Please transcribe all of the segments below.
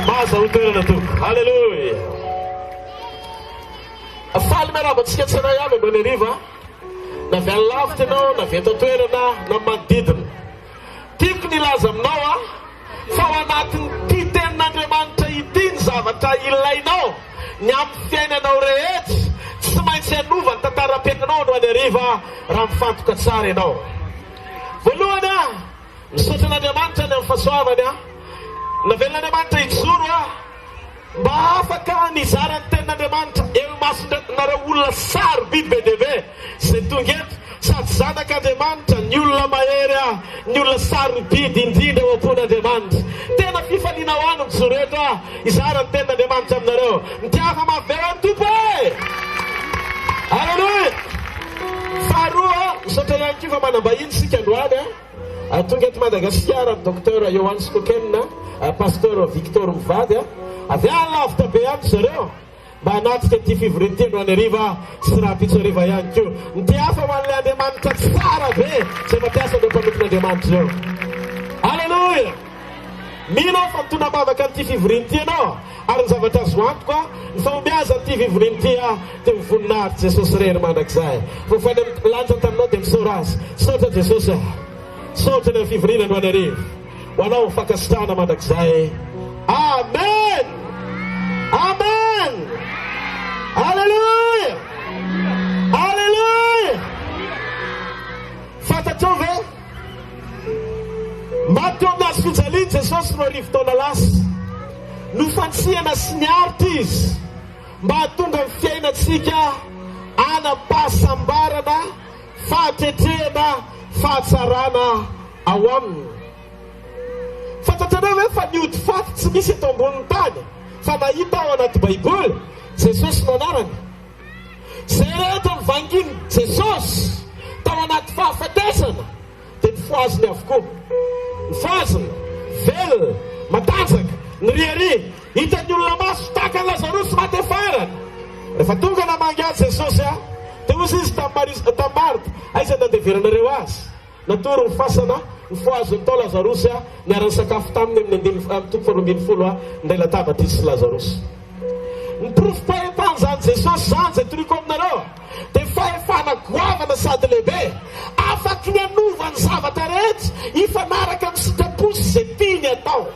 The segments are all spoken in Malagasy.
Mahazahoa toerana tompoko. Alléluia. Faly miarahaba antsika tsirairay avy androany hariva, na avy any lavitra ianao, na avy eto an-toerana, na ny manodidina. Tiako ny hilaza aminao aho fa ao anatin'ity tenin'Andriamanitra ity ny zavatra ilainao ny amin'ny fiainanao rehetra. Tsy maintsy hanova ny tantaram-piainanao androany hariva raha mifantoka tsara ianao. Voalohany aho, misaotra an'Andriamanitra ny amin'ny fahasoavany aho. Navelan'Andriamanitra hijoro aho. Mba afaka nizara ny tenin'Andriamanitra eo imasonareo olona sarobidy be dia be izay tonga eto, sady zanak'Andriamanitra, ny olona mahery aho, ny olona sarobidy indrindra ao am-pon'Andriamanitra. Tena fifaliana ho ahy no mijoro eto aho hizara ny tenin'Andriamanitra aminareo. Mitiava mafy be ho an'ny Tompo e! Aleloia! Faharoa, misaotra ihany koa fa manam-bahiny isika androany a. Tonga eto Madagasikara ny Docteur Johannes Koken, Pasteur Victor mivady. Avy any lavitra be any ry zareo mba hanatrika ity fivoriana ity androany hariva sy rahampitso hariva ihany koa. Mitehafa ho an'ilay Andriamanitra tsara be izay mampiasa ireo mpanompon'Andriamanitra ireo. Aleloia! Mino aho fa mitondra am-bavaka an'ity fivoriana ity ianao ary ny zavatra azo antoka, ny fahombiazan'ity fivoriana ity dia ho voninahitr'i Jesosy irery mandrakizay. Voafaina amin'ny lanitra taminao dia misaora Azy. Misaotra Jesosy a! Misaotra ny amin'ny fivoriana androany hariva. Ho Anao ny fankasitrahana mandrakizay. Amen! Amen! Aleloia! Aleloia! Fantatrao ve? Maty teo amin'ny hazo fijaliana Jesosy 2000 taona lasa. Nofantsihana sy niaritra Izy. Mba hahatonga ny fiainantsika hanam-pahasambarana, fahatretrehana, fahatsarana ao Aminy. Fantatrareo ve fa ny ody faty tsy misy eto ambonin'ny tany fa nahita ao anaty Baiboly? Jesosy no anarany. Izay rehetra nivangin'i Jesosy tao anaty fahafatesana dia nofohaziny avokoa. Nofohazina, velona, matanjaka, niriaria, hitan'ny olona maso, tahaka an'i Lazarosy maty farany. Rehefa tonga namangy azy Jesosy, dia hoy Izy tamin'i Maria, tamin'i Marta, Aiza no nandeveranareo azy? Natory ny fasana, nofohaziny tao Lazarosy, niara-nisakafo taminy amin'ny andininy, amin'ny toko faharoambinifolo, indray latabatra izy sy Lazarosy. Ny porofom-pahefan'izany Jesosy izany, izay toriko aminareo, dia fahefana goavana sady lehibe, afaky ny hanova ny zavatra rehetra hifanaraka amin'ny sitrapo sy izay tiany hatao.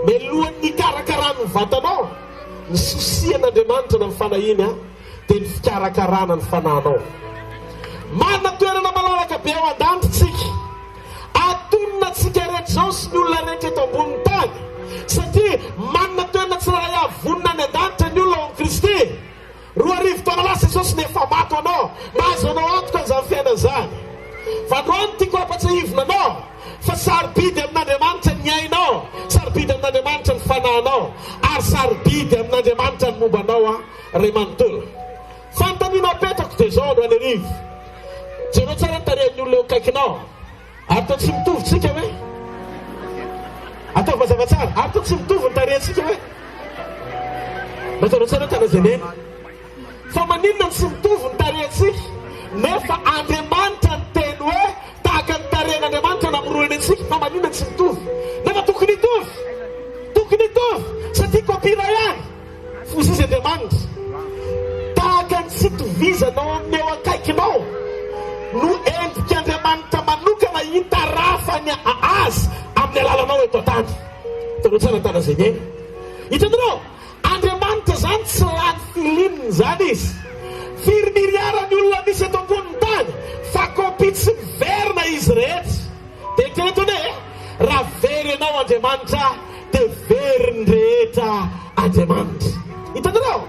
Mialohan'ny hikarakarany ny vatanao, ny sosian'Andriamanitra na ny fanahiany dia ny fikarakarana ny fanahinao. Manana toerana malalaka be ao an-danitra isika. Atonina antsika rehetra izao sy ny olona rehetra eto ambonin'ny tany, satria manana toerana tsirairay avy vonona any an-danitra ny olona ao amin'i Kristy. 2000 taona lasa Jesosy no efa maty ho anao mba ahazoanao antoka an'izany fiainana izany. Fa androany tiako hampatsiahivina anao fa sarobidy amin'Andriamanitra ny ainao, sarobidy amin'Andriamanitra ny fanahinao, ary sarobidy amin'Andriamanitra ny momba anao ray manontolo. Fanontaniana apetrako dia izao androany hariva, jereo tsara ny tarehin'ny olona eo akaikinao. Ary toa tsy mitovy tsika hoe? Ataovy mazava tsara. Ary toa tsy mitovy ny tarehintsika hoe? Mba jereo tsara hoe tana zenena. Fa maninona no tsy mitovy ny tarehintsika nefa Andriamanitra niteny hoe tahaka ny tarehin'Andriamanitra namoronany antsika fa maninona no tsy mitovy? Nefa tokony hitovy. Tokony hitovy satria copie iray ihany. Foza izy Andriamanitra. Tahaka ny tsy itovizanao amin'ny eo akaikinao no endrik'Andriamanitra manokana hitarafany Azy amin'ny alalanao eto an-tany. Hitanao tsara ny tana izay miaina. Hitanareo? Andriamanitra izany tsy lany feeling izany Izy. Firy miliara ny olona misy eto ambonin'ny tany fa copie tsy miverina izy rehetra. Dia eritrereto anie e! Raha very ianao Andriamanitra dia very ny rehetra Andriamanitra. Hitanareo?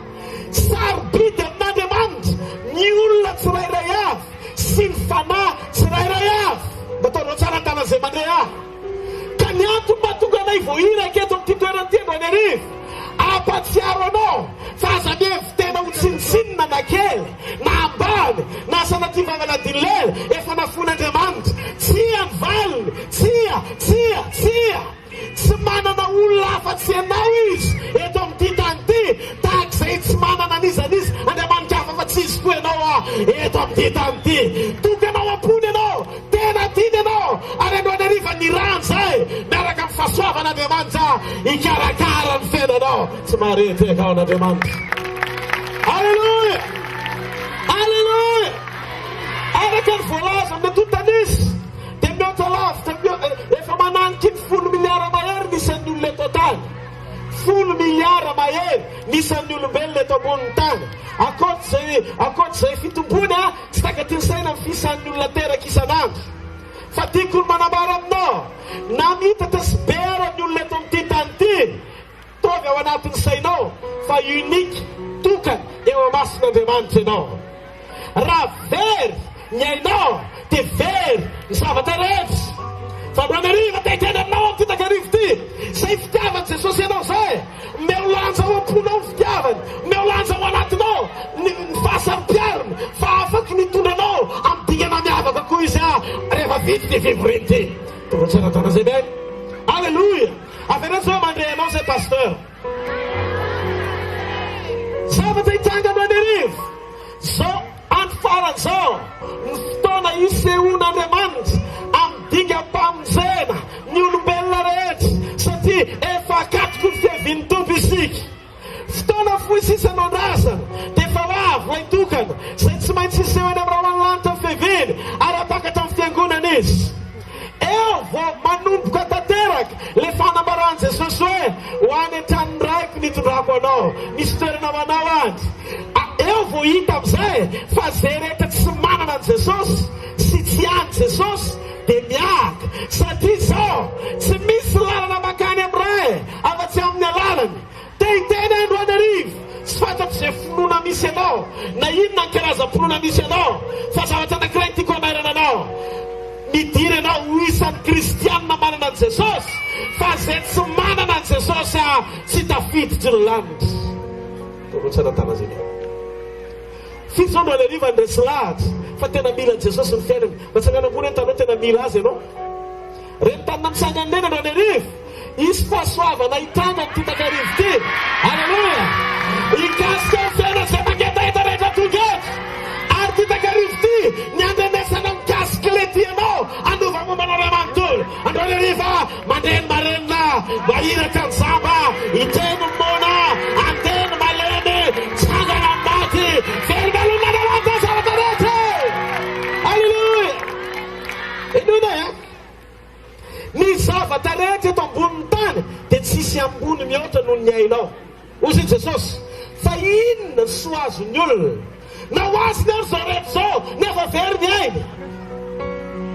Sarobidy amin'Andriamanitra ny olona tsirairay avy sy ny fanahy tsirairay avy. Mba ataonao tsara ny tanan'izay mandre ahy. Ka ny antony mahatonga anay voahiraka eto amin'ity toerana ity androany hariva, hampahatsiaro anao fa aza mihevi-tena ho tsinontsinona na kely na ambany na sanatria vava na dilela, efa nafoin'Andriamanitra. Tsia ny valiny, tsia, tsia, tsia. Tsy manana olona afa-tsy ianao Izy eto amin'ity tany ity, tahaka izay tsy manana an'iza n'iza Andriamanitra hafa afa-tsy Izy koa ianao eto amin'ity tany ity. Tokana ao am-pony ianao, tena tiany ianao, ary androany hariva nirahany izahay miaraka amin'ny fahasoavan'Andriamanitra. Andriamanitra hikarakara ny fiainanao. Tsy mahare tehaka ao an'Andriamanitra. Aleloia! Aleloia! Araka ny voalaza amin'ny antontan'isa dia mihoatra lavitra efa mananiky ny folo miliara mahery ny isan'ny olona eto an-tany. Folo miliara mahery ny isan'ny olombelona eto ambonin'ny tany. Ankoatr'izay ankoatr'izay fitomboana tsy takatry ny saina ny fiisan'ny olona teraka isan'andro. Fa tiako ny manambara aminao, na miitatra sy be ara ny olona eto amin'ity tany ity, Ataovy ao anatin'ny sainao fa unique, tokana, eo imason'Andriamanitra ianao. Raha very ny ainao dia very ny zavatra rehetra. Fa androany hariva te hiteny aminao amin'ity takariva ity, izay fitiavan'i Jesosy anao izay, omeo lanja ao am-ponao ny fitiavany, omeo lanja ao anatinao ny fahasaropiariny fa afaky ny hitondra anao amin'ny dingana miavaka koa Izy rehefa vita ity fivoriana ity. Tonga tsara tana izay be. Alléluia! Avereno zao mandre anao zay pasteur. Zavatra hitranga androany hariva zao andro farany zao ny fotoana hisehoan'Andriamanitra amin'ny dingam-pamonjena ny olombelona rehetra satria efa akatoky ny fiavian'ny Tompo isika. Fotoana fohy sisa no andrasana dia efa ho avy ilay tokana izay tsy maintsy hiseho eny amin'ny rahon'ny lanitra ny fiaviany ary hampakatra ny fiangonana izy. Eo vao manomboka tanteraka ilay fanambaran'i Jesosy hoe, Ho any an-tranon'ny Raiko ny hitondrako anao, misy toerana ho anao any. Eo vao hita amin'izay fa izay rehetra tsy manana an'i Jesosy sy tsy an'i Jesosy dia miahaka satria izao tsy misy lalana mankany amin'ny Ray afa-tsy amin'ny alalany. Te hiteny aho androany hariva, tsy fantatro izay finoana misy anao, na inona ny karazam-pinoana misy anao, fa zavatra anankiray no tiako hanairana anao, midira ianao ho isan'ny kristianina manana an'i Jesosy, fa izay tsy manana an'i Jesosy tsy tafiditry ny lanitra. Torotsana tanazina. Firy izao androany hariva ny resy lahatra fa tena mila an'i Jesosy ny fiainany? Mba tsangano ambony hoe tanao tena mila Azy ianao. Reny tanana mitsangana ireny androany hariva. Hisy fahasoavana hitranga amin'ity takariva ity. Aleloia! Hikasika ny fiainan'izay mangetaheta rehetra tonga eto. Ary ity takariva ity, ny andrenesana mikasika ilay tianao hanova momba anao iray manontolo. Androany hariva, mandre ny marenina, mahiratra ny jamba, hiteny ny moana, handeha ny malemy, tsangana ny maty, velombelomin'Andriamanitra ny zavatra rehetra. Aleloia! Henoina e! Ny zavatra rehetra eto ambonin'ny tany dia tsy hisy ambony mihoatra noho ny ainao. Hoy i Jesosy, Fa inona ny soa azon'ny olona, na ho azony ary izao rehetra izao, nefa very ny ainy?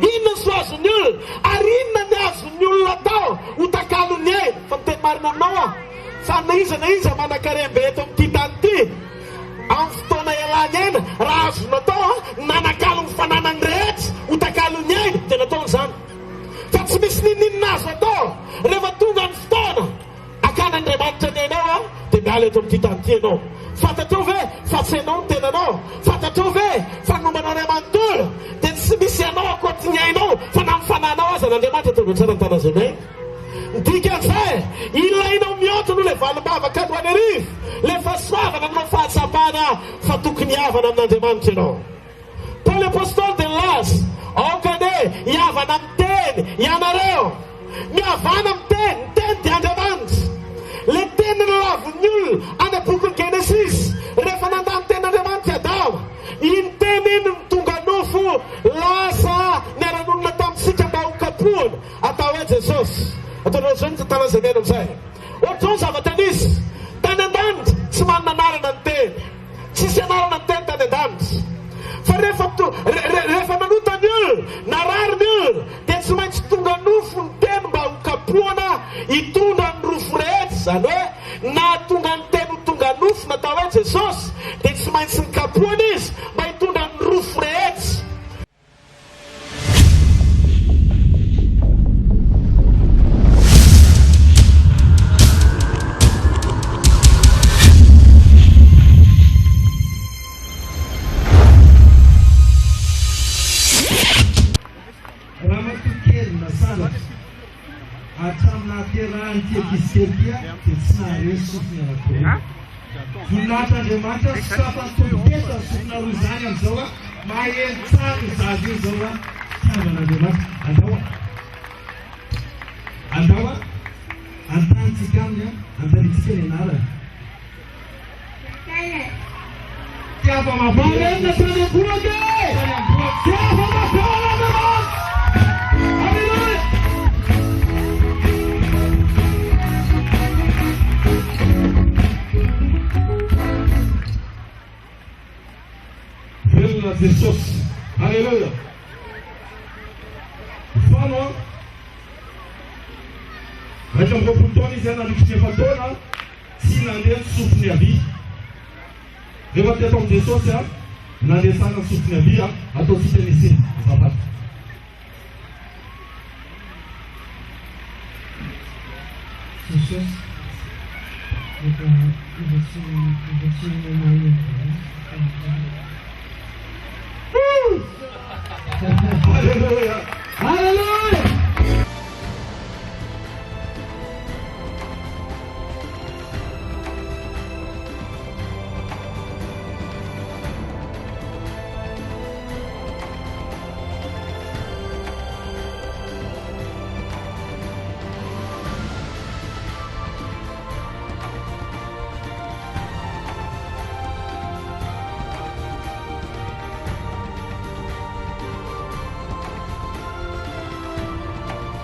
Inona ny soa azon'ny olona, ary inona ny azon'ny olona atao ho takalon'ny ainy? Fa miteny marina aminao aho, fa na iza na iza manan-karem-be eto amin'ity tany ity, amin'ny fotoana ialany aina, raha azony natao ny nanakalo ny fananany rehetra ho takalon'ny ainy, dia nataony izany. Fa tsy misy n'inon'inona azo atao rehefa tonga ny fotoana hakan'Andriamanitra ny ainao, dia miala eto amin'ity tany ity ianao. Fantatrao ve fa tsy ianao ny tenanao? Fantatrao ve fa ny momba anao iray manontolo dia tsy misy ianao ankoatry ny ainao, fa na ny fanahinao aza an'Andriamanitra tonga tsara ny tanan'izay miaina? Ny dikan'izay, ilainao mihoatra noho ilay valim-bavaka androany hariva, ilay fahasoavana aminao fahatsapana fa tokony hihavana amin'Andriamanitra ianao. Paoly Apostoly dia nilaza, Aoka anie hihavana amin'ny Teny ianareo. Mihavana amin'ny Teny, ny Teny dia Andriamanitra. Ilay Teny nolavin'ny olona any am-bokin'ny Genesisy, rehefa nandà ny Tenin'Andriamanitra i Adama. Iny Teny iny no tonga nofo, lasa niara-nonina tamintsika mba hokapohana. Atao hoe Jesosy. Ataonareo izao ny tantarany izay mihaino amin'izay. Ohatr'izao ny zavatra nisy. Tany an-danitra, tsy manana anarana ny Teny. Tsisy anarana ny Teny tany an-danitra. Fa rehefa to, re, re, rehefa nanota ny olona, narary ny olona, dia tsy maintsy tonga nofo ny Teny mba hokapohana hitondra ny rofo rehetra. Izany hoe, nahatonga ny Teny ho tonga nofo natao hoe Jesosy, dia tsy maintsy nikapohana Izy mba hitondra ny rofo rehetra. Ramatoa kely nasandratra, hatramin'ny nahaterahan'ity ankizy kely ity dia tsy nahare ny sofiny anankiroa. Voninahitra Andriamanitra sokafan'ny Tompo telo zany sofina roa izany amin'izao a, maheno tsara io zaza io izao a, fitiavan'Andriamanitra. Andao a. Andao a. Anontanintsika aminy, anontanintsika ny anarany. Tiava mavalena tany am-bohoka e! Tany am-bohoka. Tiava mavalena Andriamanitra! Aleloia! Velona Jesosy. Aleloia. Fano an. 21 taona izy an, nandritry ny efa-taona tsy nandeha ny sofiny havia. Rehefa teto amin'i Jesosy an, nandeha tsara ny sofiny havia, ataontsika ny signe, azafady. Jesosy, efa efa tsy efa tsy maheno Alléluia.